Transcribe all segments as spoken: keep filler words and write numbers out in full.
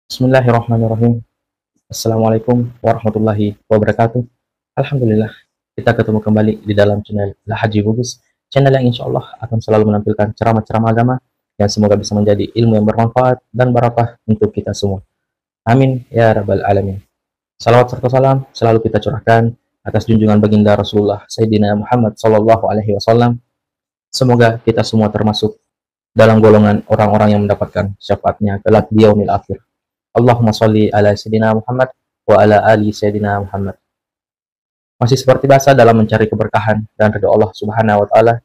Bismillahirrahmanirrahim. Assalamualaikum warahmatullahi wabarakatuh. Alhamdulillah, kita ketemu kembali di dalam channel La Haji Bugis, channel yang insya Allah akan selalu menampilkan ceramah-ceramah agama yang semoga bisa menjadi ilmu yang bermanfaat dan barakah untuk kita semua. Amin ya rabbal alamin. Salawat serta salam selalu kita curahkan atas junjungan baginda Rasulullah Sayyidina Muhammad sallallahu alaihi wasallam. Semoga kita semua termasuk dalam golongan orang-orang yang mendapatkan syafaatnya kelak di yaumil akhir. Allahumma salli ala Sayyidina Muhammad wa ala ali Sayyidina Muhammad. Masih seperti biasa dalam mencari keberkahan dan ridho Allah Subhanahu wa Ta'ala,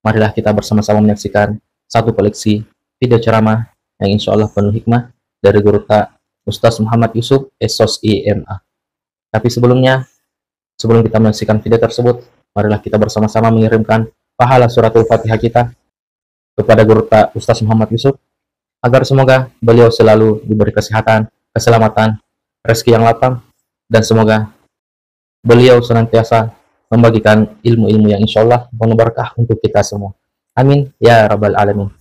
marilah kita bersama-sama menyaksikan satu koleksi video ceramah yang insya Allah penuh hikmah dari guru ta Ustaz Muhammad Yusuf, S.Sos, I M A. Tapi sebelumnya, sebelum kita menyaksikan video tersebut, marilah kita bersama-sama mengirimkan pahala suratul Fatihah kita kepada guru ta Ustaz Muhammad Yusuf, agar semoga beliau selalu diberi kesehatan, keselamatan, rezeki yang lapang, dan semoga beliau senantiasa membagikan ilmu-ilmu yang insya Allah penuh berkah untuk kita semua. Amin ya rabbal alamin.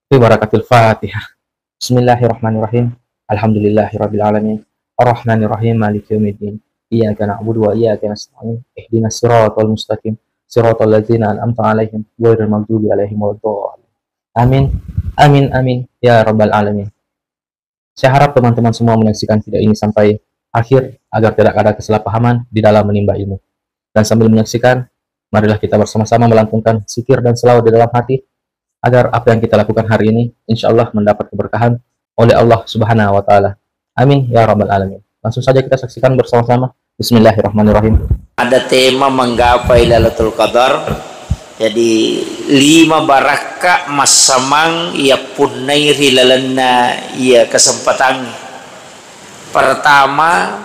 Bi barakatil Fatihah. Bismillahirrahmanirrahim. Alhamdulillahirabbil alamin. Arrahmanirrahim. Maliki yaumiddin. Iyyaka na'budu wa iyyaka nasta'in. Ihdinas siratal mustaqim. Siratal ladzina an'amta 'alaihim ghairil maghdubi 'alaihim waladdallin. Amin. Amin, amin ya rabbal alamin. Saya harap teman-teman semua menyaksikan video ini sampai akhir agar tidak ada kesalahpahaman di dalam menimba ilmu. Dan sambil menyaksikan, marilah kita bersama-sama melantunkan zikir dan selawat di dalam hati, agar apa yang kita lakukan hari ini, insya Allah mendapat keberkahan oleh Allah Subhanahu wa Ta'ala. Amin ya rabbal alamin. Langsung saja kita saksikan bersama-sama. Bismillahirrahmanirrahim. Ada tema menggapai Lailatul Qadar. Jadi, lima barakka massamang yappunnai ri lalenna iya kesempatan. Pertama,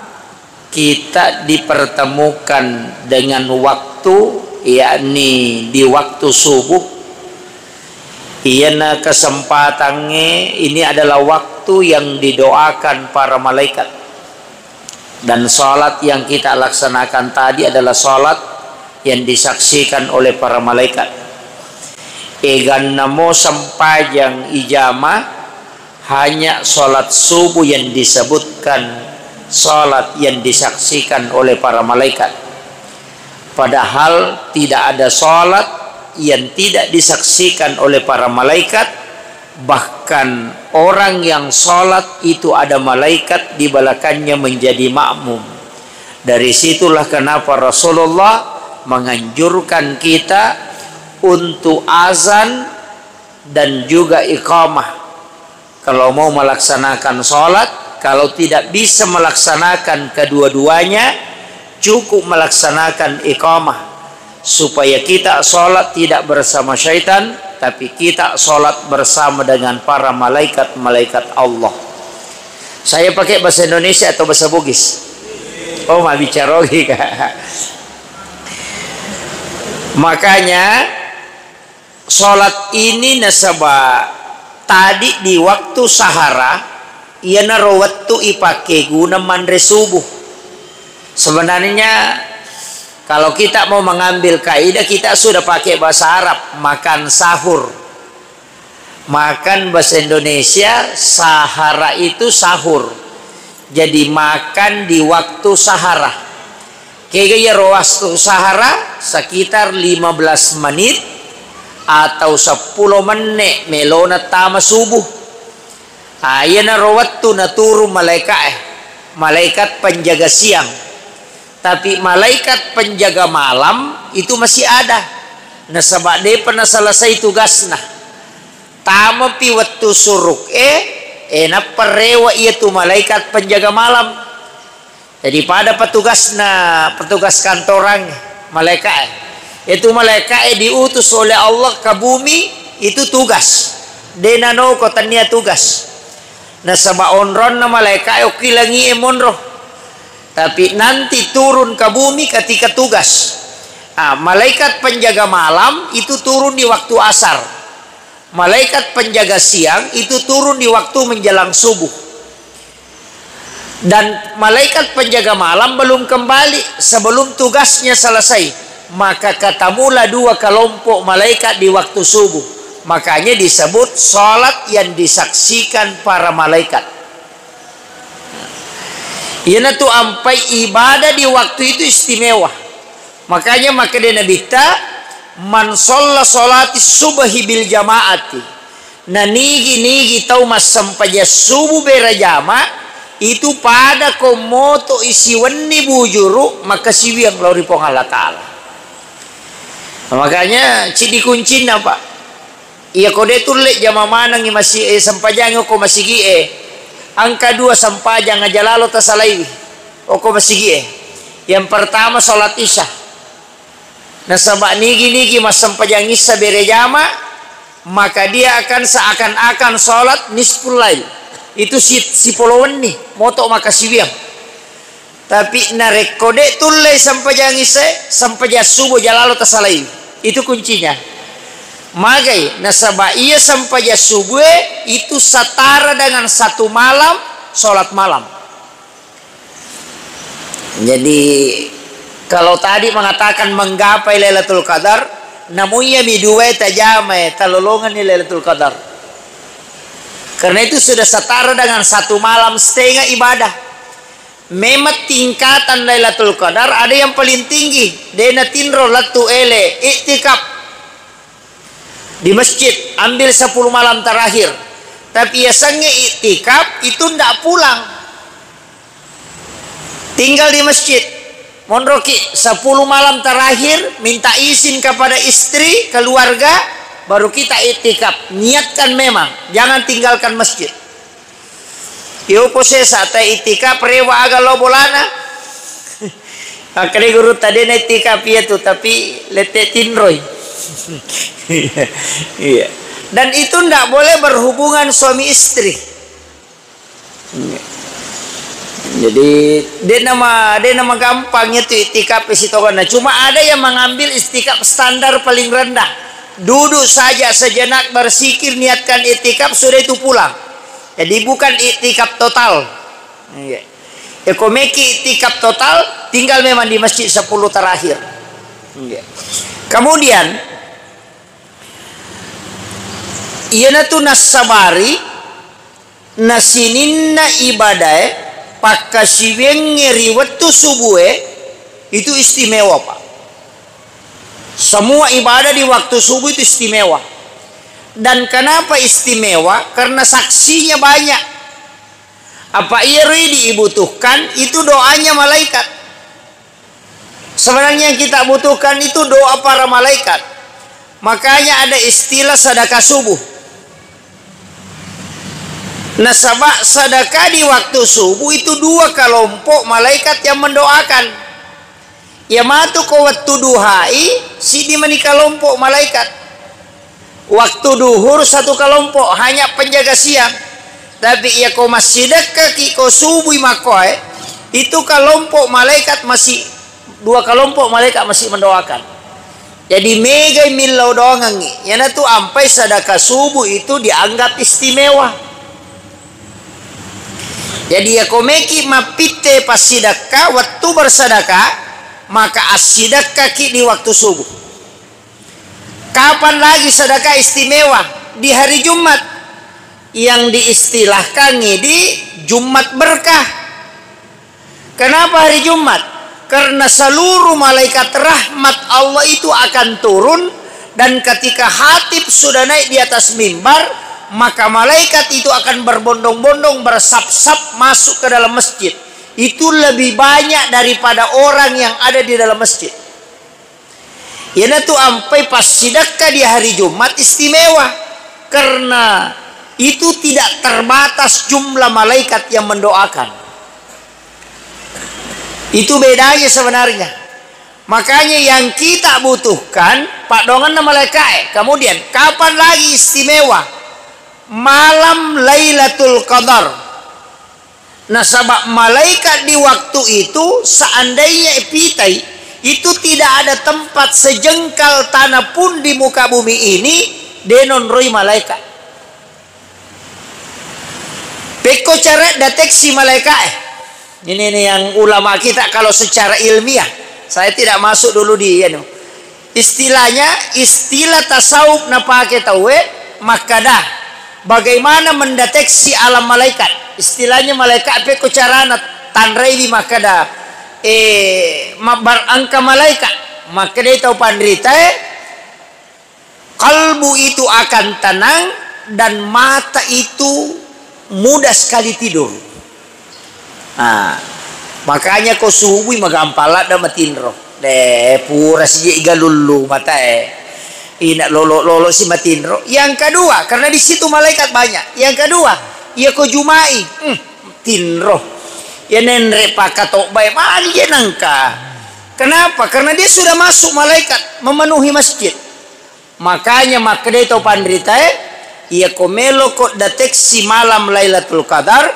kita dipertemukan dengan waktu, yakni di waktu subuh. Iyana kesempatangnge ini adalah waktu yang didoakan para malaikat. Dan salat yang kita laksanakan tadi adalah salat yang disaksikan oleh para malaikat. Eganna mo sempajang ijama, hanya salat subuh yang disebutkan salat yang disaksikan oleh para malaikat. Padahal tidak ada salat yang tidak disaksikan oleh para malaikat, bahkan orang yang salat itu ada malaikat di belakangnya menjadi makmum. Dari situlah kenapa Rasulullah menganjurkan kita untuk azan dan juga iqamah. Kalau mau melaksanakan salat, kalau tidak bisa melaksanakan kedua-duanya, cukup melaksanakan iqamah, supaya kita salat tidak bersama syaitan, tapi kita salat bersama dengan para malaikat-malaikat Allah. Saya pakai bahasa Indonesia atau bahasa Bugis? Oh, ma bicara ogi, Kak. Makanya, salat ini nasaba tadi di waktu sahara, iyanaro wettu ipake guna manre subuh. Sebenarnya, kalau kita mau mengambil kaidah, kita sudah pakai bahasa Arab, makan sahur. Makan bahasa Indonesia, sahara itu sahur. Jadi, makan di waktu sahara. Kega iyaro waktu sahara? Sekitar lima belas menit atau seppulo menne' melona tama subuh. Ah, iyanaro wettu naturung malaika'e, malaikat penjaga siang. Tapi malaikat penjaga malam itu masih ada. Nasaba de'pa naselesai tugasna. Tamapi wettu suruk e, e, nappa rewe' iyatu malaikat penjaga malam. Jadi, pada petugasna, petugas kantorang, malaika'e. Itu malaika'e diutus oleh Allah ke bumi, itu tugas. De' nanoko tennia tugas. Nasaba onronna malaika'e okki langi'e monro. Tapi nanti turun ke bumi ketika tugas. Ah, malaikat penjaga malam itu turun di waktu asar. Malaikat penjaga siang itu turun di waktu menjelang subuh. Dan malaikat penjaga malam belum kembali sebelum tugasnya selesai. Maka ketemulah dua kelompok malaikat di waktu subuh. Makanya disebut salat yang disaksikan para malaikat. Iyanatu ampai ibadah di waktu itu istimewa. Makanya makkeda Nabitta, "Man shalla sholati subhi bil jama'ati." Na nigi-nigi tau massempajang subuh berajama, itu pada ko moto isiwenni bujuru makkasiwiang lao ri Puang Allah Ta'ala. Makanya cidi kuncinna, Pak. Iya ko de tulle jama manengngi masi-, eh, sempajangngi okko masigi'e, engka dua sempajang aja lalo tasalaiwi okko masigi'e. Yang pertama sholat isya. Nasaba nigi-nigi massempajang isya berejama, maka dia akan seakan-akan sholat nisful lail. Itu si, sipolo wenni, moto makasiwiang. Tapi narekko de tullei sempajang isya, sempajang subuh jalalo tasalai. Itu kuncinya. Magai, nasaba iya sempajang subuh itu setara dengan satu malam sholat malam. Jadi, kalau tadi mengatakan menggapai Lailatul Qadar, namu iya mi dua tajamai, talolonganni Lailatul Qadar. Karena itu sudah setara dengan satu malam setengah ibadah. Memang tingkatan Lailatul Qadar ada yang paling tinggi, de natinro lettu ele, iktikaf di masjid, ambil sepuluh malam terakhir. Tapi yasengnge iktikaf itu ndak pulang. Tinggal di masjid. Monroki sepuluh malam terakhir, minta izin kepada istri, keluarga, baru kita iktikaf. Niatkan memang, jangan tinggalkan masjid. Yopo sesa ta iktikaf rewa aga lo bolana. Makkeda gurutta de na iktikaf iyatu, tapi lette tinroi. Iya. Dan itu ndak boleh berhubungan suami istri. Iya. Jadi, de nama, de nama gampang itu iktikaf sitongana. Cuma ada yang mengambil iktikaf standar paling rendah. Duduk saja sejenak, berzikir, niatkan iktikaf, sudah itu pulang. Jadi bukan iktikaf total. Iya. Ya, ko meki iktikaf total, tinggal memang di masjid sepuluh terakhir. Iya. Kemudian, iyanatu nassabari, na sininna ibadae, pakkasiwiangnge ri wettu subue, itu istimewa, Pak. Semua ibadah di waktu subuh itu istimewa. Dan kenapa istimewa? Karena saksinya banyak. Apa iyaro idi ibutuhkan itu doanya malaikat. Sebenarnya yang kita butuhkan itu doa para malaikat. Makanya ada istilah sedekah subuh. Nasaba sedekah di waktu subuh itu dua kelompok malaikat yang mendoakan. Iya matu ko wettu duhai, siddi mani kelompok malaikat. Waktu duhur satu kelompok, hanya penjaga siang. Tapi iya ko massidekkaki ko subui makkoe, itu kelompok malaikat masih, dua kelompok malaikat masih mendoakan. Jadi megai millau doangengngi. Iyanatu ampai sedekah subuh itu dianggap istimewa. Jadi iya ko meki mappitte passidekka wettu bersedekah, maka assidekkaki di waktu subuh. Kapan lagi sedekah istimewa? Di hari Jumat yang diistilahkan di Jumat berkah. Kenapa hari Jumat? Karena seluruh malaikat rahmat Allah itu akan turun, dan ketika khatib sudah naik di atas mimbar, maka malaikat itu akan berbondong-bondong, bersap-sap masuk ke dalam masjid. Itu lebih banyak daripada orang yang ada di dalam masjid. Iyanatu ampai passidekka di hari Jumat istimewa, karena itu tidak terbatas jumlah malaikat yang mendoakan. Itu bedanya sebenarnya. Makanya yang kita butuhkan, paddoangenna malaikae. Kemudian, kapan lagi istimewa? Malam Lailatul Qadar. Nasaba malaikat di waktu itu, seandainya pitai, itu tidak ada tempat sejengkal tanah pun di muka bumi ini, de nonroi malaikat. Pekko cara deteksi malaikat, eh. Ini nih yang ulama kita kalau secara ilmiah, saya tidak masuk dulu di, anu. Istilahnya, istilah tasawuf napake tauwe, makkada, bagaimana mendeteksi alam malaikat? Istilahnya malaikat pekko carana anraiwi makkeda, eh, mabbar-, engka malaika. Makkedai tau panritae, kalbu itu akan tenang dan mata itu mudah sekali tidur. Ah, makanya ko subui magampang ladde matinro. De, pura siji igalullu matae. Ina lolo-lolo si matinro. Yang kedua, karena di situ malaikat banyak. Yang kedua, iya ko Jumai, hmm, tinro. Ya nenre pakatobbae magi je nangka. Kenapa? Karena dia sudah masuk malaikat memenuhi masjid. Makanya makkedai tau panritae, iya ko meloko deteksi malam Lailatul Qadar,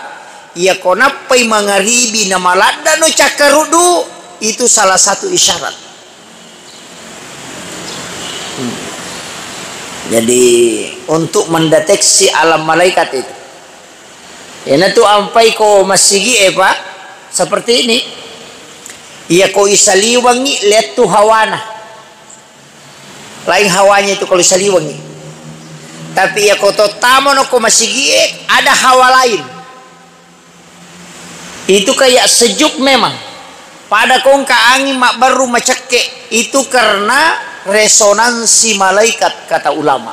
iya ko nappai mangaribi na maladdano cakkaruddu, itu salah satu isyarat. Hmm. Jadi, untuk mendeteksi alam malaikat itu. Iyanatu ampai ko masigi e, Pak, seperti ini. Iya ko isaliwengi, lihat tu hawana. Lain hawanya itu kalau isaliwengi. Tapi iya ko to tamano ko masigi e, ada hawa lain. Itu kayak sejuk memang. Pada kongka angin mabbaru macekke, itu karena resonansi malaikat, kata ulama.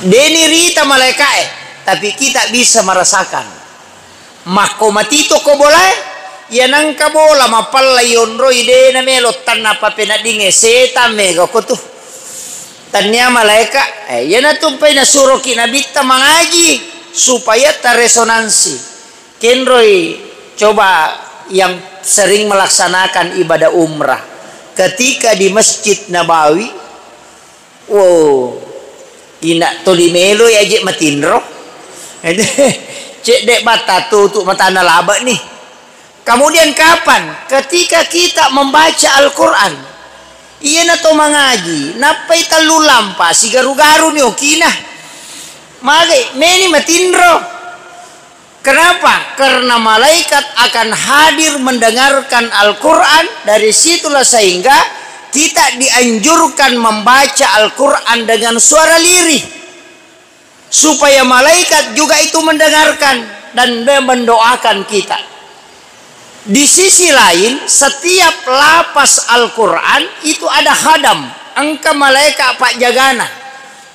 Deni rita malaikae, tapi kita bisa merasakan. Makko matito ko bolae, iya nangka bola mapalla yonroi de na melo tanna papeneddinge, setang mega ko tu. Tannia malaika, eh, iyanatu mpai nasuroki nabitta mangaji supaya taresonansi. Kenroi coba yang sering melaksanakan ibadah umrah. Ketika di Masjid Nabawi, wow, ina toli melo ya je matinro. Cedde batta tutu matana laba ni. Kemudian kapan? Ketika kita membaca Al-Quran. Iyana to mangaji, nappai tellu lampa, sigaru-garu ni okina. Magai, meni matinro. Kenapa? Karena malaikat akan hadir mendengarkan Al-Quran, dari situlah sehingga kita dianjurkan membaca Al-Quran dengan suara lirih. Supaya malaikat juga itu mendengarkan dan me-, mendoakan kita. Di sisi lain, setiap lapas Al-Quran itu ada khadam, engka malaikat pajagana.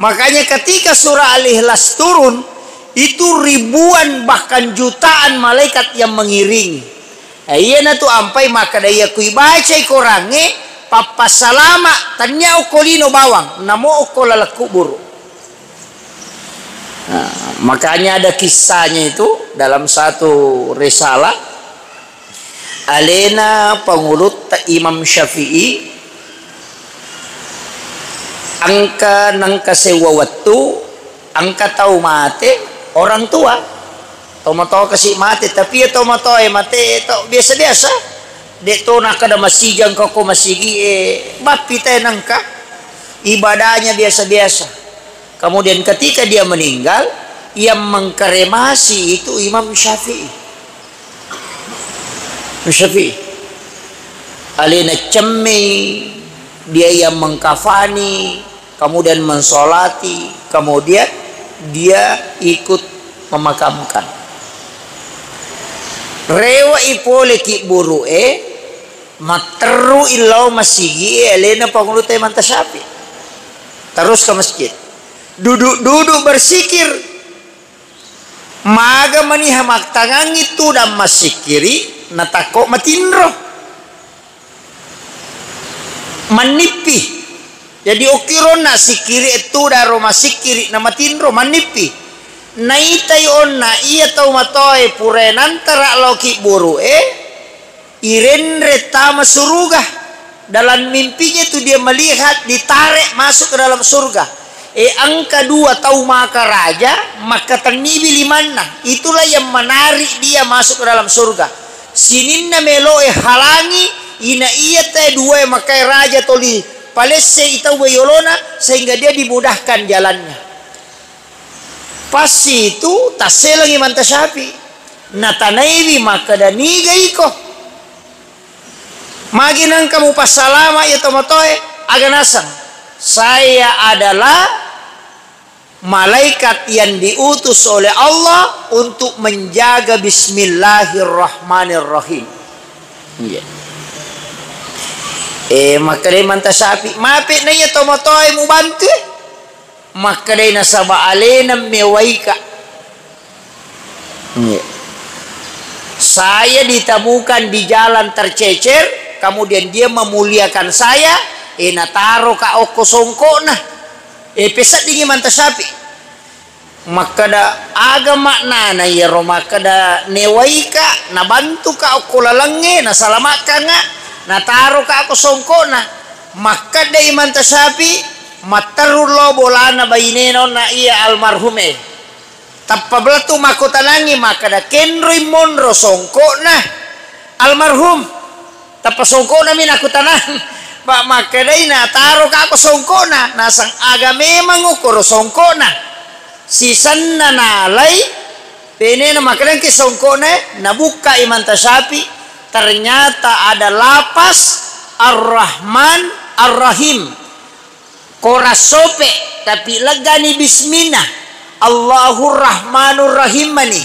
Makanya ketika surah Al-Ikhlas turun, itu ribuan bahkan jutaan malaikat yang mengiringi. Eh, iyanatu ampai makkeda iya kui bacai Korangnge, pappassalama, tania okko lino bawang, namo okko laleng kuburu. Nah, makanya ada kisahnya itu dalam satu risalah, alena pangulutta Imam Syafi'i, engka nengka sewwa wettu, engka tau mate, orang tua. Tomatoa kasi mate, tapi iya tomatoae mate to biasa-biasa. De to nakkeda masijang ko ko masigi e, bappi te nengka. Ibadahnya biasa-biasa. Kemudian ketika dia meninggal, yang mengkremasi itu Imam Syafi'i. Imam Syafi'i. Alena cemmei, dia yang mengkafani, kemudian mensolati, kemudian dia ikut memakamkan. Rewe'i pole kibburu'e, matterru'i lao masigi'e alena pangulutta Imam Syafi'i. Terus ke masjid. Duduk-duduk bersikir. Maga maniha mattangangngi tudang massikkiri, natakko matinro. Mannippi. Jadi okkironna sikkiri e tudang ro massikkiri na matinro, mannippi. Naitai onna iya tau matoae purae nantara lao kibburu'e, irenre tama suruga. Dalam mimpinya itu dia melihat ditarik masuk ke dalam surga. E, engka dua tau maka raja, makkatenniwi limanna. Itulah yang menarik dia masuk ke dalam surga. Sininna meloe halangi, ina iya te dua makae raja toli palesse itau yolona, sehingga dia dimudahkan jalannya. Pas itu tasselengi Imam Syafi'i. Natanaiwi makkeda, "Niga iko? Magi nengka mupassalama iya tomatoe?" Aga naseng, "Saya adalah malaikat yang diutus oleh Allah untuk menjaga bismillahirrahmanirrahim. Iya. Eh, makkedai Imam Tasyafi, "Mape na iya tomatoae mubantu, eh?" Makkedai, "Nasaba alena mewaika." Iya. "Saya ditemukan di jalan tercecer, kemudian dia memuliakan saya, eh, nataroka okko songkokna." Eh, peseddingi Imam Tasyafi. Makkeda, "Aga maknana iyaro makkeda newaika, nabantuka okko lalengnge, nasalamakkanga, nataroka okko songkokna?" Makkeda Imam Tasyafi, "Matteru lo bolana bainena onna iya almarhume." Tappa belettu makkutanangi makkeda, "Kenroi monro songkokna almarhum?" Tappa songkokna mi nakkutanang, Pak, makkedai, "Nataroka ko songkokna?" Naseng, "Aga memang okkoro songkokna?" Sisenna nalai, penena makkedangki songkokna, nabukka Imam Tasyafi, ternyata ada lapas Ar-Rahman Ar-Rahim. Kora sope, tapi leggani bismillah. Allahur Rahmanur Rahim mani.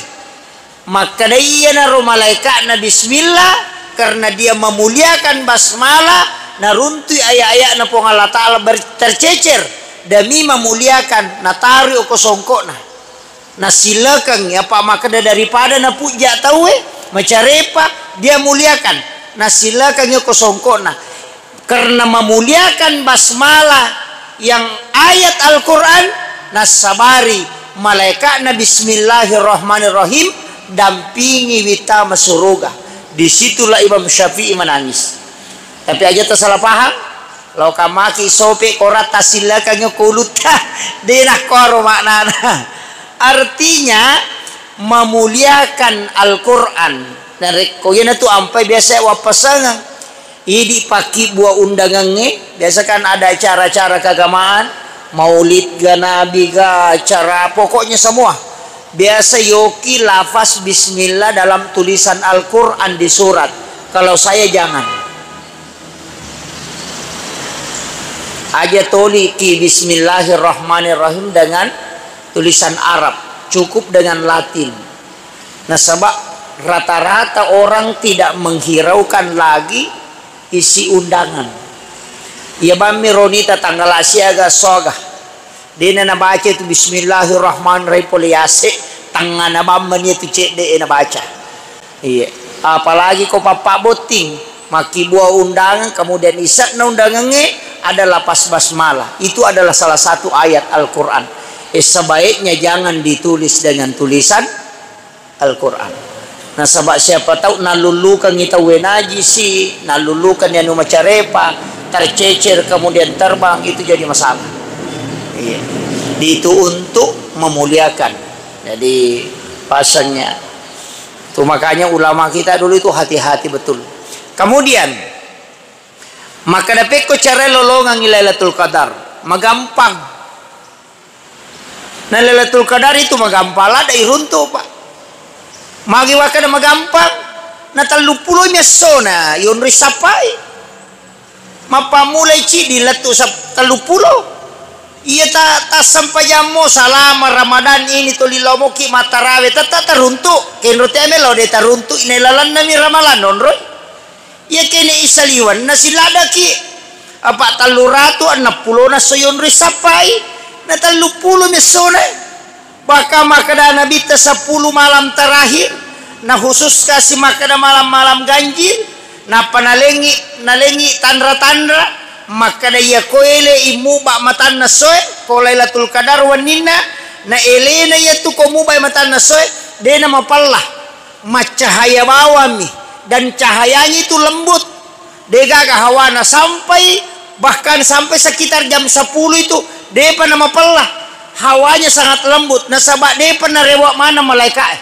Makkeda iyanaro malaika'na bismillah, karena dia memuliakan basmalah, naruntui ayat-ayatna Puang Allah Ta'ala ber-, tercecer demi memuliakan, natarui okko songkokna. Nasilekengngi, apa makkeda daripada napujja tauwe, macarepa, dia muliakan. Nasilekengngi okko songkokna. Karena memuliakan basmalah yang ayat Al-Quran, nassabari malaikatna bismillahirrahmanirrahim, dampingi wita masuruga. Disitulah Imam Syafi'i menangis. Tapi aja tersalah paham, Lao kamaki sope kora tasillakangngi ko ulutta. De nakkuaro maknana. Artinya, memuliakan Al-Quran. Narekko iyanatu ampai biasa wappasengeng. Idi pakkibua undangangnge, biasa kan ada acara-acara keagamaan, maulid ga, nabi ga, acara, pokoknya semua. Biasa yoki lafaz bismillah dalam tulisan Al-Quran di surat. Kalau saya jangan. Aja toliki bismillahirrahmanirrahim dengan tulisan Arab, cukup dengan Latin. Nasaba rata-rata orang tidak menghiraukan lagi isi undangan. Iya bammi ronita tanggal siaga soga. Dena nabaca itu bismillahirrahmanirrahim pole yase, tangngana bammani itu cedde e nabaca. Iya. Apalagi ko pappa botting, makkibua undangan, kemudian ise'na undangangnge adalah pas basmalah. Itu adalah salah satu ayat Al-Quran. Eh, sebaiknya jangan ditulis dengan tulisan Al-Quran. Nasaba siapa tahu nallullukangngi tauwe najisi, nallullukangngi anu macarepa, tercecer kemudian terbang, itu jadi masalah. Iya. Itu untuk memuliakan. Jadi pasangnya. Tuh makanya ulama kita dulu itu hati-hati betul. Kemudian, makkeda pekko cara lolongangngi Lailatul Qadar? Magampang. Na Lailatul Qadar itu magampang, ladde iruntu, Pak. Magi wakkeda magampang, na telluppulo mi essona yonroi sappai. Mappammulai ciddi lettu sap-, telluppulo. Iya ta-, tassempajammo salama Ramadan ini tuli lomoki mattarawe, tetta taruntu. Kenro te melo de taruntu, inai lalenna mi Ramalan onroi. Iya kene isaliwenna siladaki, apa telluratu enneppulona esso yonroi sappai, na telluppulo mi essona. Bahkan makkeda Nabitta sepuluh malam terakhir, na khusus kasi makkeda malam-malam ganjil, nappa nalengi, nalengi tanra-tanra, makkeda iya ko ele immuba matanna soe, ko Lailatul Qadar wenninna, na elena iya tu ko mubai matanna soe, dena mapella. Maccahaya bawammi, dan cahayanya itu lembut, degaga hawana sampai, bahkan sampai sekitar jam sepuluh itu depa namapella, hawanya sangat lembut nasaba depa narewa mana malaika e.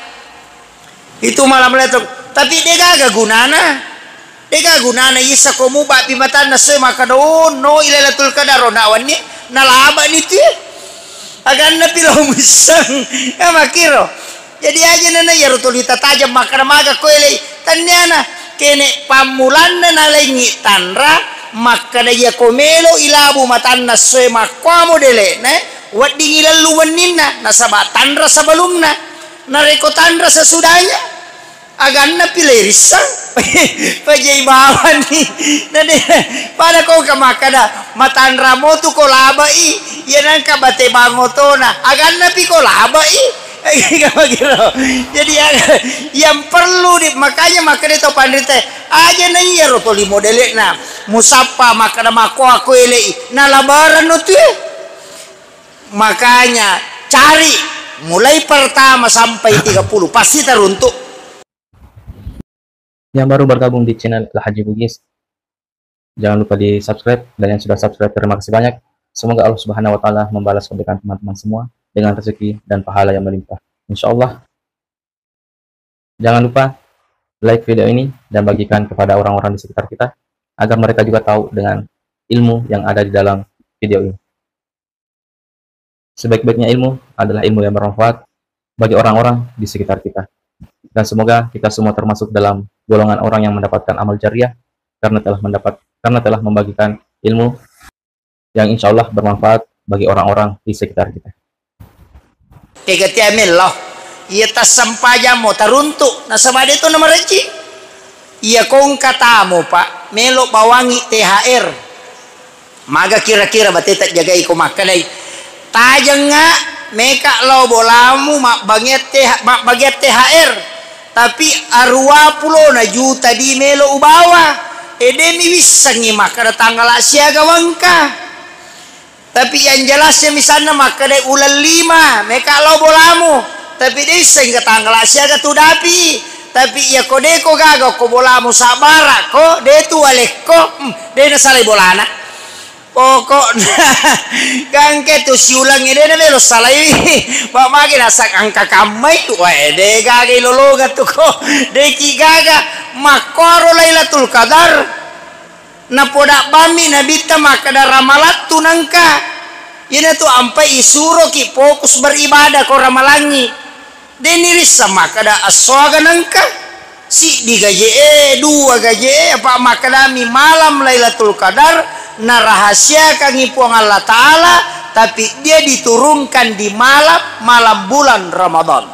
Itu malam Lailatul, tapi degaga gunana. Dega gunana isa ko mubapi matanna soe makkeda, "Oh, no, i Lailatul Qadar, oh, na wenni, nalabani tu." Aganna pi lao muisseng. Ya, makkiro. Jadi aja nana iyaro tuli tatajang makkeda maga ko elei. Tanniana, kene pammulanna nalengi tanra, makkeda iya ko melo ilabu matanna soe makkuamo dele'na, Weddingngi lellu wenninna, nasaba tanra sebelumna. Narekko tanra sesudahnya, aganna pi leirissang. Pajai bawani. Nade, pada ko ka makkada, matanra motu ko labai, iya nangka bate bang otona, aganna pi ko labai. Jadi yang, yang perlu di, makanya makkada to panrita, aja na iya ro toli modelekna. Musappa makkada makko aku elei, nalabaran no tu. Makanya cari mulai pertama sampai tiga puluh, pasti teruntuk. Yang baru bergabung di channel Al Haji Bugis, jangan lupa di subscribe, dan yang sudah subscribe, terima kasih banyak. Semoga Allah Subhanahu wa Ta'ala membalas kebaikan teman-teman semua dengan rezeki dan pahala yang melimpah. Insya Allah. Jangan lupa like video ini dan bagikan kepada orang-orang di sekitar kita agar mereka juga tahu dengan ilmu yang ada di dalam video ini. Sebaik-baiknya ilmu adalah ilmu yang bermanfaat bagi orang-orang di sekitar kita. Dan semoga kita semua termasuk dalam golongan orang yang mendapatkan amal jariah karena telah mendapat karena telah membagikan ilmu yang insya Allah bermanfaat bagi orang-orang di sekitar kita. Ega tia mello. Iya tassempajang mo taruntuk, nasaba de to namarejji. Iya kongka tamo, Pak, melo bawangi T H R. Maga kira-kira bateta jagai ko makkedai, tajengnga meka lao bolamu mabbagian T H, mabbagian T H R, tapi aruwa pulona juta di melo ubawa. Ede mi wissengi makkeda tanggala siaga wengka. Tapi yang jelasnya misalnya makkeda uleng lima meka lao bolamu, tapi de wissengi tanggala siaga tu dapi. Tapi iya ko de ko gaga ko bolamu sabbara ko de tu walekko, hmm, de nasalai bolana. Pokokna gangke tu siulengnge de namelo salaiwi. Mak magi nasak angka kammai, wae de gaga ilolongang tu ko. De ki gaga makkoro Lailatul Qadar. Napoda bammi Nabitta makkeda ramalattu nangka. Iyanatu ampai isuroki fokus beribadah ko ramalangngi. Deni rissa makkeda assoaga nengka siddi gaje'e, dua gaje'e, apa makkedami malam Lailatul Qadar narahasiakangngi Puang Allah Ta'ala, tapi dia diturunkan di malam, malam bulan Ramadan.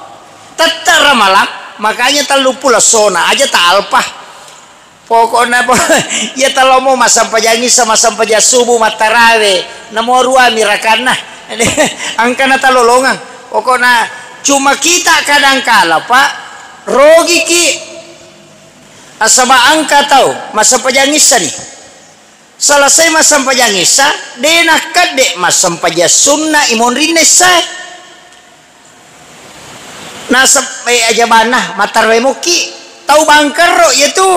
Tette Ramalang, makanya telluppulo essona aja ta alpa. Pokokna po, iya talomo massempajang issa, massempajang subuh, mattarawe, namo ruami rakanna. Engkana talolongang. Pokokna cuma kita kadangkala, Pak, rogiki. Nasaba engka tau massempajang issani. Selesai massempajang issa, de nakkedde massempajang sunna imonrinna issae. Nasab-, eh, ajabanna, mattarwai mokki. Tau bangkerro iyatu.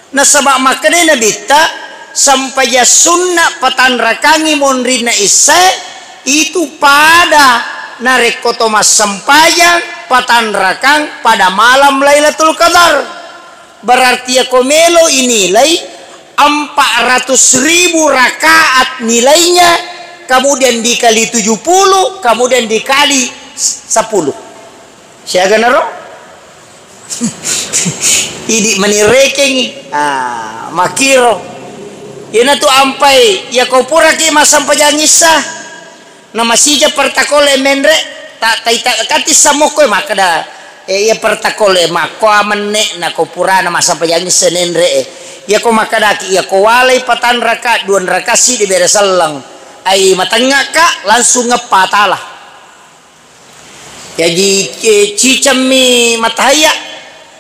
Nasaba makkedai Nabitta, sempajang sunna patanrakangngi monrinna issae, itu pada narekko to massempajang patanrakang pada malam Lailatul Qadar. Berarti yako melo inilai empat ratus ribu rakaat nilainya, kemudian dikali tujuh puluh, kemudian dikali sepuluh. Siaga naro? Idi mani rekengi. Ah, makiro. Iyana tu ampai, yako puraki massempajang issa. Na masija pertakole menre, ta-, taita-, kati samokko makkeda, eh, iya pertakole makko amenne nako purana massempajang issa nenre, eh. Iyako makkedaki, iyako walai patanraka, duanraka sidi bere selleng. Ai matengngaka, langsung ngeppa tala. Jaji, eh, cicemmi matahaiya,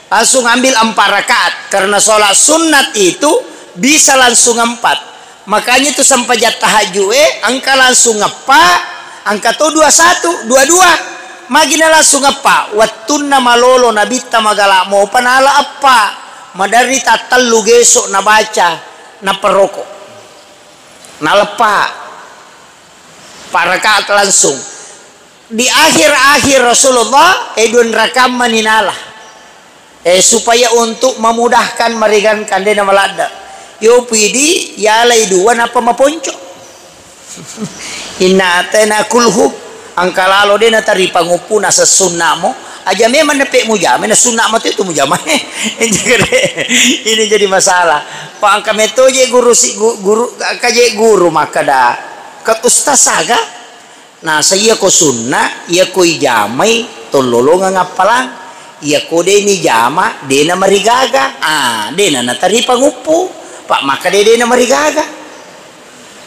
langsung ambil empat rakaat. Karena sholat sunat itu bisa langsung empat. Makanya itu sempajang tahajud, eh, engka langsung ngeppa, engka to dua satu, dua dua. Magina langsung ngeppa. Wattunna malolo Nabitta magala mopa nala eppa. Maderri tattellu gesok nabaca, naperoko. Naleppa. Empat rakaat langsung. Di akhir-akhir Rasulullah, eh, duanrakammani nala. Eh, supaya untuk memudahkan, meringankan, dena maladda. Yo pidi, yalai dua, napa maponco. Inna atena kulhu, angka lalo dena tari panguppu nasa sunnamo, aja memang nepe mujama, na sunnamo tu itu mujama. Ini jadi masalah. Pak angka metoje guru si gu-, guru, kaje guru makkeda. Ke ustaz saga? Nasa iyako sunna, iyako ijamai tollolongeng appalang. Iyako de nijama, de namarigaga. Ah, de nanatari panguppu. Pa makkeda de namarigaga.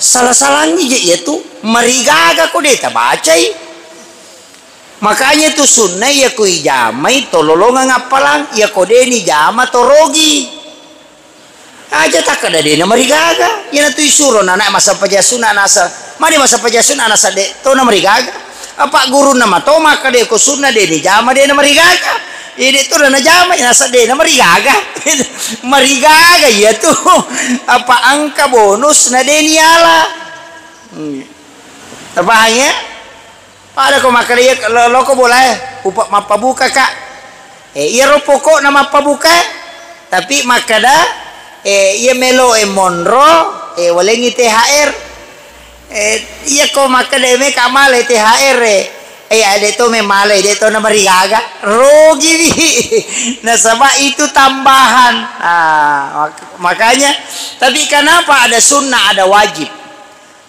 Sala-salangngi je iyatu, marigaga ko de tabacai. Makanya tu sunna iyako ijamai tollolongeng appalang, iyako de nijama torogi. Aja takkeda de namarigaga. Iyanatu isuro nana massempajang sunna nasa, mani massempajang sunna nasa de to namarigaga. Apa gurunna mato makkeda ko sunna de nijama de namarigaga. Iya de to najama nasa de namarigaga. Marigaga iyatu. Apa engka bonus na de niala. Hmm. Terpaham ya? Pada ko makkeda iya lo-, loko bolae, upa-, mappabukaka. Eh, iyaro pokokna mappabuka, tapi makkeda, eh, iya melo e monro, eh, walengngi T H R. Eh, iya ko makkeda meka male T H R, eh, eh, ade to memale, de to namarigaga, rogiwi. Nasaba itu tambahan. Ah, mak-, makanya, tapi kenapa ada sunnah, ada wajib?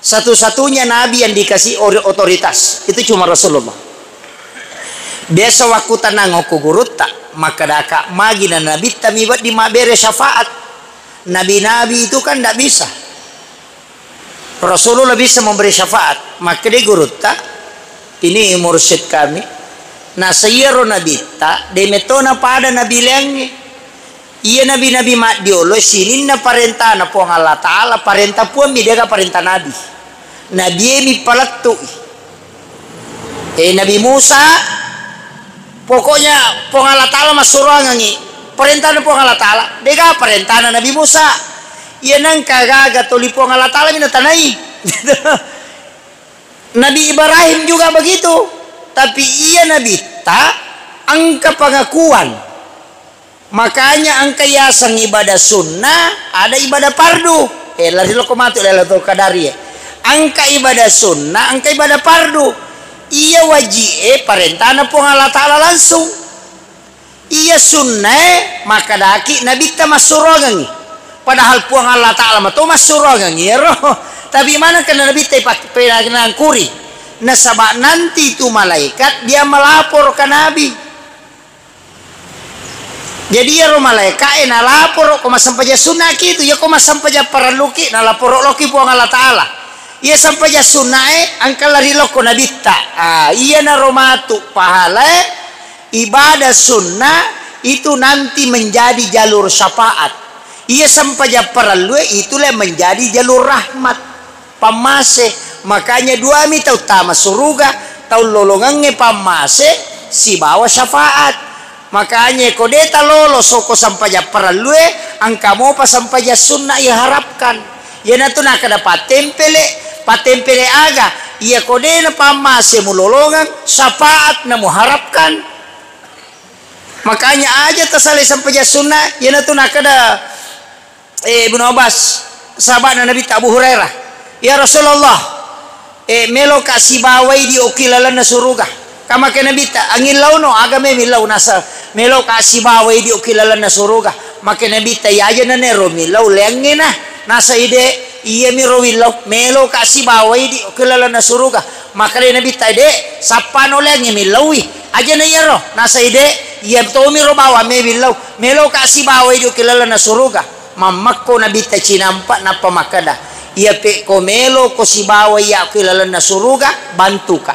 Satu-satunya nabi yang dikasih ori-, otoritas itu cuma Rasulullah. Biasa wakku tanang okko gurutta, makkedaka magi na nabitta mi wedding mabbere syafaat. Nabi-nabi itu kan ndak bisa. Rasulullah bisa memberi syafaat. Makkeda gurutta, ini mursyid kami. Nasa iyaro nabitta, de metona pada nabi leangnge. Iya nabi-nabi maddiolo sininna parentana Puang Allah Ta'ala, parenta Puang mi, dega parenta nabi. Nabi e mi palettu'i. Eh, Nabi Musa, pokoknya Puang Allah Ta'ala massuroangengi. Parentana Puang Allah Ta'ala, dega parentana Nabi Musa. Iya nengka gaga toli Puang Allah Ta'ala mi natanai. Nabi Ibrahim juga begitu. Tapi iya nabitta engka pengakuan. Makanya engka yaseng ibadah sunnah, ada ibadah fardu. Eh, lari loko matu Lailatul Qadar e. Engka ibadah sunnah, engka ibadah fardu. Iya waji e parentana Puang Allah Ta'ala langsung. Iya sunnae makkedaki nabitta massuroangengngi. Padahal Puang Allah Ta'ala mato massuroangengngi iyaro. Tapi maneng kena nabitta ipak-, penangkuri. Nasaba nanti itu malaikat dia melapor ke Nabi. Jadi iyaro malaeka'e nalaporo ko massempajang sunnaki itu, iya ko massempajang parelluki nalaporo loki Puang Allah Ta'ala. Iya sempajang sunnae engka lari lokko nabitta. Ah, iyanaro matu pahalae ibadah sunnah itu nanti menjadi jalur syafaat. Iya sempajang parellue itu le menjadi jalur rahmat. Pammase. Makanya duami tau tama suruga, tau lolongengnge pammase sibawa syafaat. Makanya ko de talolo soko sempajang parellue, engka mopa sempajang sunna iharapkan. Iyanatu nakkeda pattempele, pattempele aga? Iya ko de napammase mulolongeng, syafaat namuharapkan. Makanya aja tasalai sempajang sunna, iyanatu nakkeda Eh, Ibnu Abbas, sahaba'na Nabitta Abu Hurairah, "Ya Rasulullah, eh, meloka sibawai di okki lalenna suruga." Ka make Nabitta, "Angillauno, aga me millau?" Nasa, "Meloka sibawai di okki lalenna suruga." Make Nabitta, "Iyaja nanero millau, leangngena." Nasa ide, "Iyamiro willau, meloka sibawai di okki lalenna suruga." Makkedai Nabitta, "De, sappano leangnge millaui." "Aja na iyaro." Nasa ide, "Iya tomiro bawa me millau, meloka sibawai di okki lalenna suruga." Mammekko Nabitta cinampa nappa makkeda, "Iya pekko meloko sibawa iya ko ilalenna suruga, bantuka."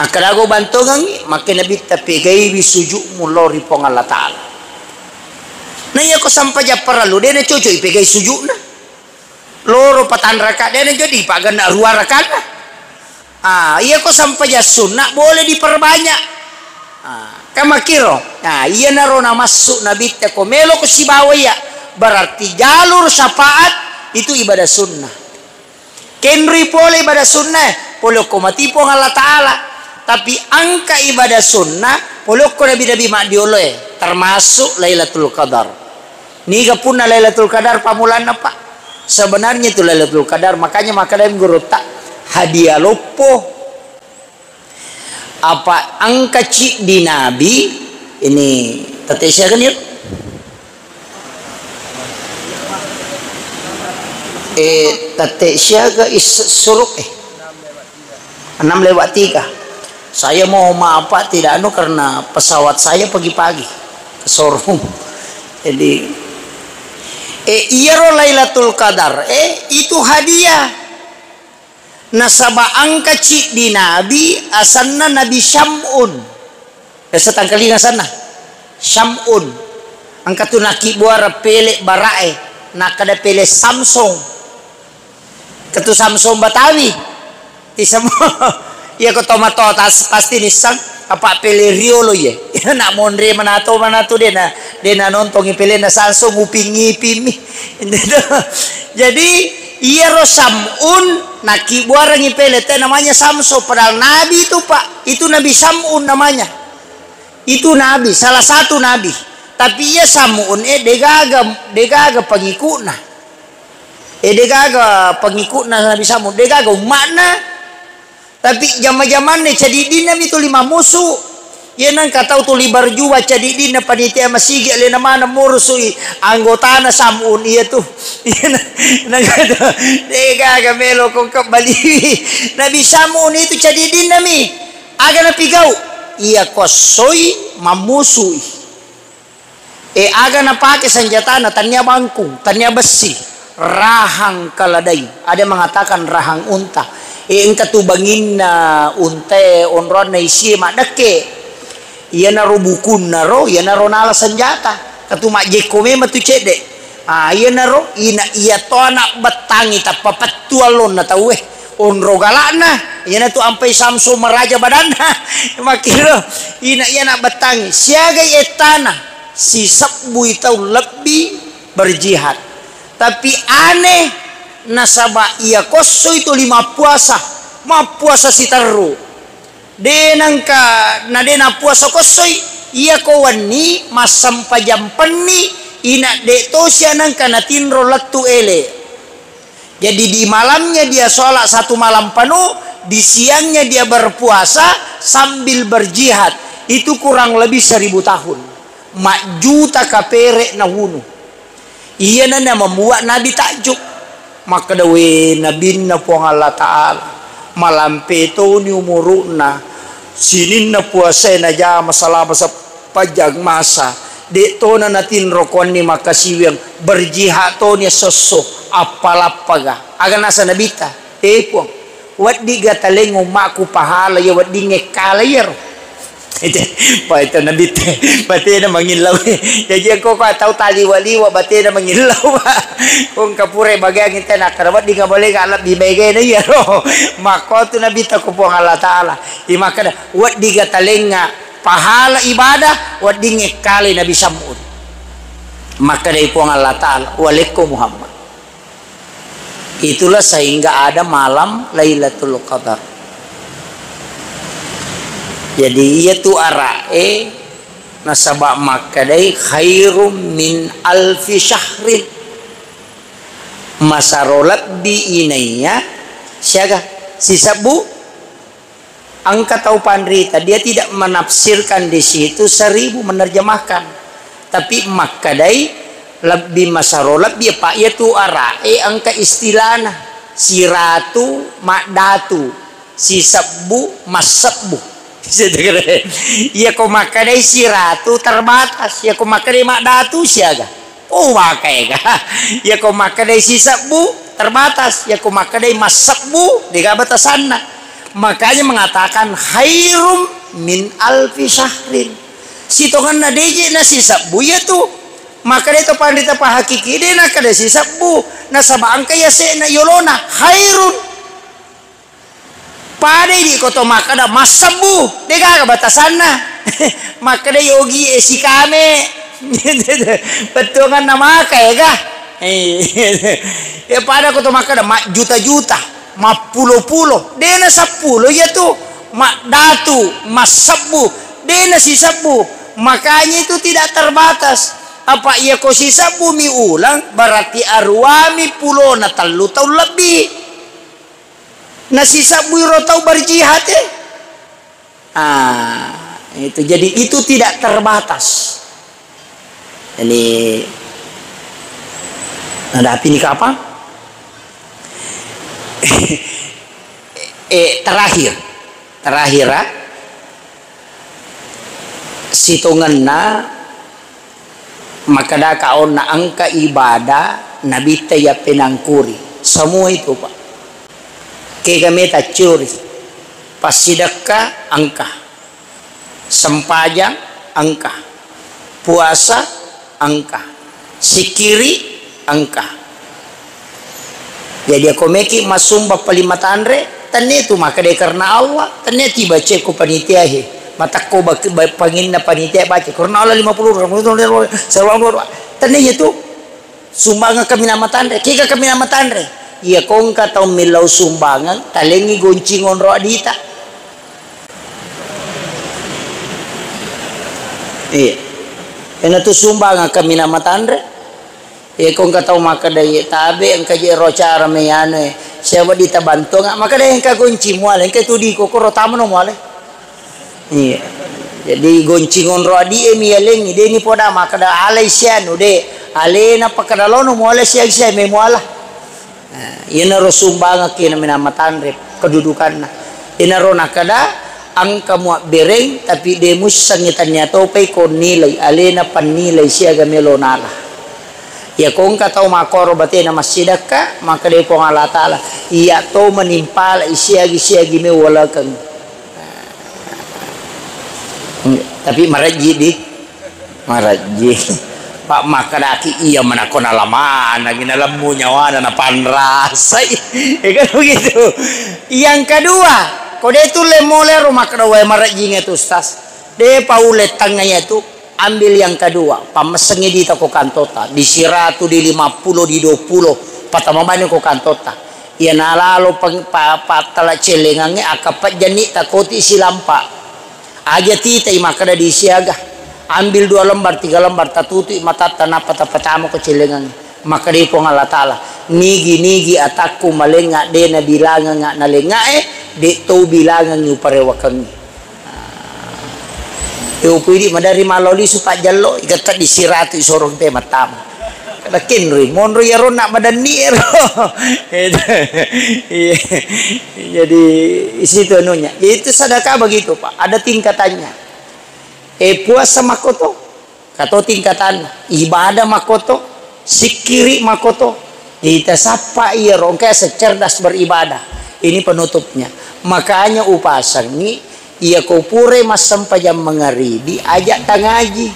Akkeda, "Go bantongengngi." Makke Nabitta, "Pegaiwi sujudmu lao ri Puang Allah Ta'ala." Na iya ko sampajang parellu, de nacoco'i pegai sujudna. Loro patanraka, de najadi paganna rua rakanna. Ah, iya ko sampajang sunna boleh diperbanyak. Ah, kan makkiro. Nah, iyanaro namassu Nabitta ko meloko sibawa iya. Berarti jalur syafaat itu ibadah sunnah. Kenrui pole ibadah sunnah, pole okko mati Puang Allah Ta'ala. Tapi engka ibadah sunnah, pole okko nabi-nabi maddioloe, termasuk Lailatul Qadar. Niga punna Lailatul Qadar pammulanna, Pak? Sebenarnya itu Lailatul Qadar, makanya makkeda gurutta, hadiah loppo. Apa engka ciddi nabi, ini tette siaga nih? Eh, tette siaga is suruk, eh. Enam lewat tiga. Saya mau maaf, Pak, tidak anu karena pesawat saya pagi-pagi ke showroom. Jadi, eh, iyaro Lailatul Qadar, eh, itu hadiah. Nasaba engka ciddi nabi, asenna Nabi Syam'un. Biasa tangkalinga asenna? Syam'un. Engka tu nakkibbuareng pele' bara'e, nakkeda pele' Samsung. Ketu Samsung Batawi. Tisamo. Iya ko tomatoa tas pasti nisseng apa pele' riolo iye. Nak monre manato manato de' na, de' na nontongi pele' na Samsung, nguping-ngipimmi. Jadi, iyaro Sam'un nakkibbuarengngi pele' te namanya Samsung, padahal nabi itu, Pak. Itu Nabi Sam'un namanya. Itu nabi, salah satu nabi. Tapi iya Sam'un, eh, degaga, degaga pengikutna. Eh, degaga pengikutna Nabi Sam'un, degaga umma'na. Tapi jama-jamanna cadiddinna mi tuli mammusu. Iya nengka tau tuli berjuang cadiddinna panitia masigi alena maneng murusui anggotana Sam'un iya tu. Iya na-, nengka tu, degaga melo kongka bali. Nabi Sam'un itu cadiddinna mi. Aga napigau? Iya kossoi mammusui. E, aga napake senjatana? Tania bangkung, tania bessi, rahang keledai. Ada mengatakan rahang unta. E, engka tu banginna untae onroanna isie maddekke. Iyanaro bukunna ro, iyanaro nala senjata. Katu majjekko memang tu cedde. Ah, iyanaro ina iya to anak bettangi tappa pettu allonna tauwe. Onro galakna, iyanatu ampai Samsung maraja badanna. Makkiro, ina iya anak bettangi. Siagai ettana, sisebbui tau lebbi berjihad. Tapi aneh, nasaba iya kossoi tuli mappuasa, mappuasa siterru. De' nengka, na de' nappuasa kossoi, iya ko wenni massempajang penni, ina de' tosi anengka natinro lettu ele. Jadi di malamnya dia sholat satu malam penuh, di siangnya dia berpuasa sambil berjihad. Itu kurang lebih seribu tahun. Majjuta kapere' nawunu. Iyana na membuat Nabi takjub. Makkeda, "We, Nabinna Puang Allah Ta'ala, malampe toni umuru'na, sininna puasae najama selama seppajang masa, de' tona natinro konni makkasiwiang, berjihad toni esso-esso, appalappaga." Aga nasa Nabitta, "Eh, Puang, weddiga taleng ummaku pahala iya weddingnge kala iyaro?" Ite, pa itu Nabitte, batena mangillau. Jaji engko ko tau taliwa-liwa batena mangillau, Pak. Ko engka pura bagiang ite nakkeda weddinga bolenga lebbi maegana iyaro. Makko tu Nabitta ko Puang Allah Ta'ala. Imakkeda, "Weddiga talengnga pahala ibadah, weddingnge kale Nabi Sam'un." Makkedai Puang Allah Ta'ala, "Walekko Muhammad." Itulah sehingga ada malam Lailatul Qadar. Jadi, iya tu ara'e nasaba makkedai khairum min alfi syahrin. Masaro lebbi inaiya siaga sisebbu. Engka tau panrita, dia tidak menafsirkan di situ seribu, menerjemahkan. Tapi makkedai lebbi masaro lebbi, apa iya tu ara'e engka istilahna. Siratu, maddatu, sisebbu, massebbu. Iya ko makkedai siratu terbatas, iya ko makkedai maddatu siaga. Oh, maka ega. Iya ko makkedai sisebbu, terbatas. Iya ko makkedai massebbu, dega batasanna. Makanya mengatakan khairum min alfi syahrin. Sitongenna deje na sisebbu iya tu. Makkedai to panrita pahakiki de nakkeda sisebbu. Nasaba engka yase'na yolona khairun. Pada idi ko to makkeda massebbu, degaga batasanna. Makkeda yogi e sikame. Bettuanganna maka ega. Ya pada ko to makkeda majjuta-juta, mappulo-pulo. Dena seppulo iya tu. Maddatu, massebbu. Dena sisebbu. Makanya itu tidak terbatas. Apa iya ko sisebbu mi ulang, berarti aruami pulona tellu taung lebbi. Nasisebbui ro tau berjihad, eh. Ah, itu. Jadi itu tidak terbatas. Ini ada api ini kapang? Eh, terakhir. Terakhir, ah, sitongenna makkadaka onna engka ibadah nabitta yappenangkuri. Semua itu, Pak. Kega meta curi. Passidekka engka. Sempajang engka. Puasa engka. Sikkiri engka. Jadi, ako meki massumba paling matanre, tennia tu makkeda karena Allah, tennia ti baca ko panitia he. Matakko bak-, ba-, panginna panitia baca, karena Allah lima puluh, tennia tu sumbangeng kaminang matanre, kega kaminang matanre. Iya, ko engka tau millau sumbangeng, talengi goncing onro adita. Iya. Ena tu sumbangeng kaminang matanre. Iya, ko engka tau makkeda, "Iya, tabe engka je ro acara me anu e. Siapa dita bantuang?" Makkeda, "Engka gonci muala, engka tu diko, koro tamano muala." Iya. Jadi goncing onro adie mi yalengi, de ni poda makkeda alai sianu, de. Alena pakkeda lono muala sia, sia me muala. Nah, iyanaro sumbangekki naminang matanre kedudukanna. Iyanaro nakkeda, engka muabbereng, tapi de muissengngi, tennia topai ko nilai, alena pannilai siaga melo nala. Iya, ko engka tau makkoro batena massidekka, makkeda Puang Allah Taala, iya to manimpalai siagi-siagi me walakeng. Tapi marejji di, marejji. Pak makkedaki iya manakko nalamanangi, nalemmu nyawana, napanrasai. Ya kan begitu. Yang kedua, ko de tulle mole ro makkeda wae marejjingnge tu, Ustaz. De paulle tengnga iya tu. Ambil yang kedua, pammessengngi dita ko kantota, di siratu, di lima puluh, di dua puluh, patama bani ko kantota. Iya nalalo peng-, pa-, pattala cellengangnge, akka pejjanni takoti silampa. Aja titai makkeda di siaga. Ambil dua lembar, tiga lembar, tatutui matatta, nappa tapatama ko cellengangnge. Makkedai Puang Allah Taala, "Nigi-nigi atakku malengnga de nabilangengnga nalengngae, de to bilangengngi uparewakengngi." Yo puidi madari mallo lisu pajjallo, igetta di siratu isorong te mattama. Kada kenroi, monro iyaro na madanni ero. Iya. Jadi, isitu anunya. Itu sedekah begitu, Pak. Ada tingkatannya. Eh, puasa makkoto. Kato tingkatanna, ibadah makkoto, sikkiri makkoto. Jadi tasappa iyaro engka secerdas beribadah. Ini penutupnya. Makanya upasengngi, iya ko pura massempajang mangaribi, aja tangaji.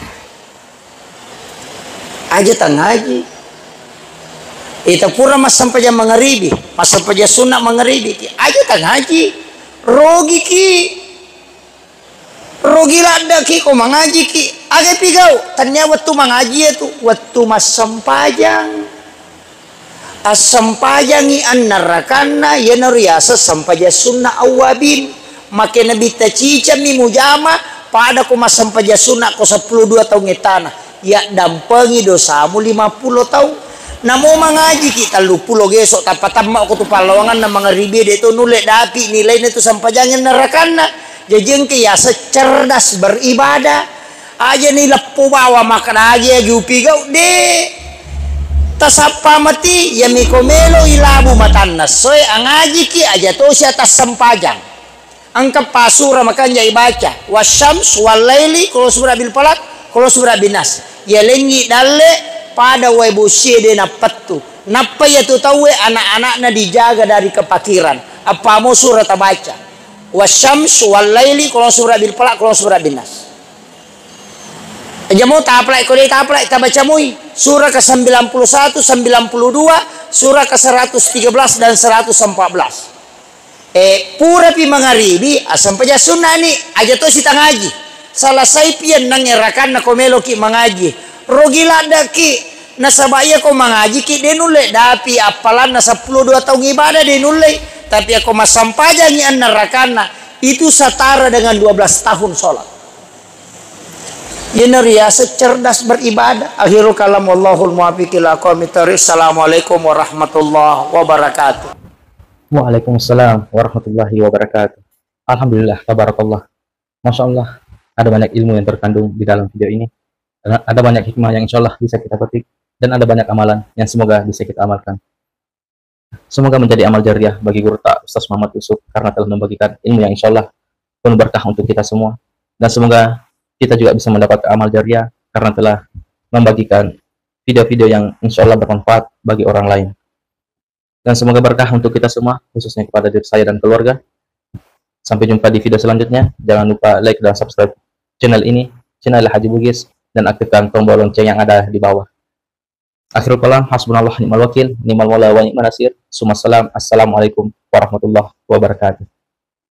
Aja tangaji. Ita pura massempajang mangaribi, massempajang sunna mangaribi, aja tangaji. Rogiki. Rugi laddeki ko mangajiki. Aga pigau? Tennia wettu mangaji iya tu, wettu massempajang. Assempajangi annarakanna, iyanaro riaseng sempajang sunna awwabin. Make nabitta cicammi mujama, pada ko massempajang sunna ko seppulo dua taung ettana. Yaddampengi dosamu lima pulo taung. Namo mangajiki telluppulo geso, tappa tamma ko tu pallawanganna mangaribi, de to nulle dapi nilaina tu sempajangnge narakanna. Jaji engka yaseng cerdas beribadah. Aja ni leppo bawa makkeda agi-agi upigau, de. Tasappa mati, yami ko melo ilabu matanna soe angajiki, aja tosi atas sempajang. Engka pa sura makanja ibaca, "Wasyams wallaili, qul a'udzu birabbil falaq, qul a'udzu birabbin nas." Yalengngi dalle pada wae bosie de nappettu. Nappa iyatu tauwe anak-anakna dijaga dari kepakiran. Appamo sura tabaca, "Wasyams wallaili, qul a'udzu birabbil falaq, qul a'udzu birabbin nas." Jamo taplai, ko de taplai, tabaca mui sura ke sembilan puluh satu, sembilan puluh dua, sura ke seratus tiga belas dan seratus empat belas. Eh, purapi mangaribi, assempajang sunnani, aja to sitangaji. Salasaipi enneng rakanna ko meloki mangaji. Rogi laddaki, nasaba iya ko mangajiki de nulle dapi appalanna seppulo dua taung ibadah de nulle. Tapi ako massempajangi enneng rakanna, itu setara dengan dua belas tahun sholat. Iyana riaseng cerdas beribadah. Akhirul kalam, wallahul muwaffiq ila aqwamit thariq. Assalamualaikum warahmatullahi wabarakatuh. Waalaikumsalam warahmatullahi wabarakatuh. Alhamdulillah, tabarakallah. Masya Allah, ada banyak ilmu yang terkandung di dalam video ini. Ada banyak hikmah yang insya Allah bisa kita petik. Dan ada banyak amalan yang semoga bisa kita amalkan. Semoga menjadi amal jariah bagi guru ta, Ustaz Muhammad Yusuf, karena telah membagikan ilmu yang insya Allah penuh berkah untuk kita semua. Dan semoga kita juga bisa mendapat amal jariah karena telah membagikan video-video yang insya Allah bermanfaat bagi orang lain. Dan semoga berkah untuk kita semua, khususnya kepada diri saya dan keluarga. Sampai jumpa di video selanjutnya. Jangan lupa like dan subscribe channel ini, channel Haji Bugis, dan aktifkan tombol lonceng yang ada di bawah. Akhirul kalam, hasbunallah ni'mal wakil, ni'mal maula wa ni'man nasir. Summa salam, assalamualaikum warahmatullahi wabarakatuh.